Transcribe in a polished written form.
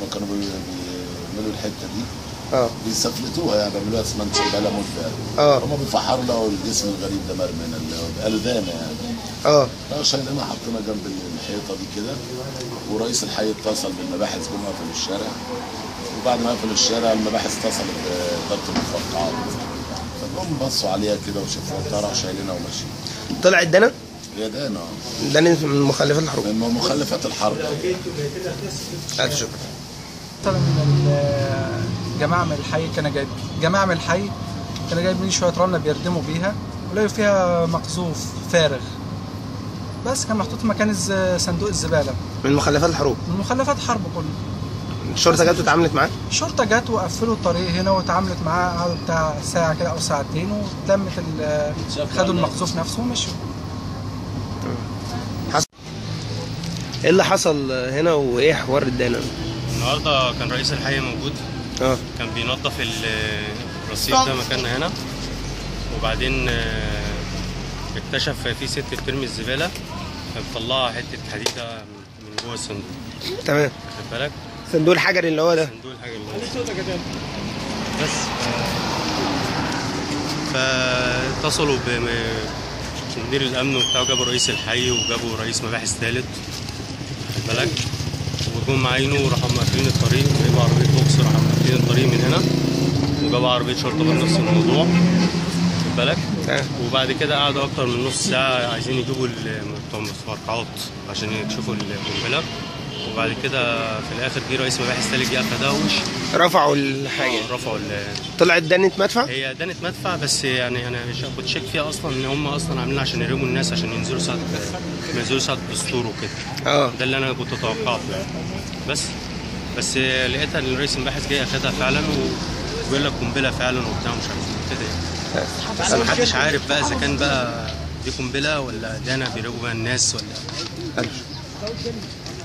ما كانوا بيعملوا الحتة دي بيسفلتوها يعني، بيعملوها اسمنت بقالها مده. هم بيفحروا لقوا الجسم الغريب ده مرمي هنا، قالوا دانه يعني. شايلينها حطينا جنب الحيطة دي كده، ورئيس الحي اتصل بالمباحث، جم قفلوا الشارع، وبعد ما قفلوا الشارع المباحث اتصلت بإدارة المفرقعات، فجم بصوا عليها كده وشافوها بتاع، راحوا شايلينها وماشيين. طلعت دانه؟ هي دانه. دانه من مخلفات الحروب. من مخلفات الحرب. ألف شكر. من جماعة من الحي كانوا جايب، جماعة من الحي كانوا جايبين شوية رملة بيردموا بيها، ولقوا فيها مقذوف فارغ، بس كان محطوط مكان صندوق الزبالة. من مخلفات الحروب. من مخلفات حرب كله. الشرطة جت واتعاملت معاه؟ الشرطة جت وقفلوا الطريق هنا واتعاملت معاه، قعدوا بتاع ساعة كده أو ساعتين، واتلمت خدوا المقذوف نفسه ومشوا. ايه اللي حصل هنا وايه حوار الدانة؟ النهارده كان رئيس الحي موجود. كان بينظف الرصيف ده مكاننا هنا، وبعدين اكتشف في ست بترمي الزبالة، فمطلعه حتة حديده من جوه الصندوق. تمام. واخد بالك؟ صندوق الحجري اللي هو ده. صندوق الحجري اللي هو ده. بس فاتصلوا بمدير الامن وبتاع، جابوا رئيس الحي وجابوا رئيس مباحث ثالث. واخد بالك؟ وجم عينه وراحوا مقفلين الطريق، وجابوا عربية بوكس راحوا مقفلين الطريق من هنا، وجابوا عربية شرطة برضه نفس الموضوع. واخد بالك؟ وبعد كده قعدوا أكتر من نص ساعة عايزين يجيبوا بتوع المفرقعات عشان يكشفوا القنبلة، وبعد كده في الآخر جه رئيس مباحث تالت جه أخدها ومشي. رفعوا الحاجة. رفعوا. طلعت دانة مدفع؟ هي دانة مدفع، بس يعني أنا كنت شاك فيها أصلا إن هم أصلا عاملينها عشان يرموا الناس، عشان ينزلوا ساعة ما ينزلوا ساعة الدستور وكده. ده اللي أنا كنت أتوقعه يعني. بس لقيتها إن رئيس المباحث جاي أخدها فعلا، وبيقول لك قنبلة فعلا وبتاع ومش عارف كده يعني. بس محدش عارف بقى إذا كان بقى دي قنبلة ولا دانة بيراقبوا بقى الناس ولا.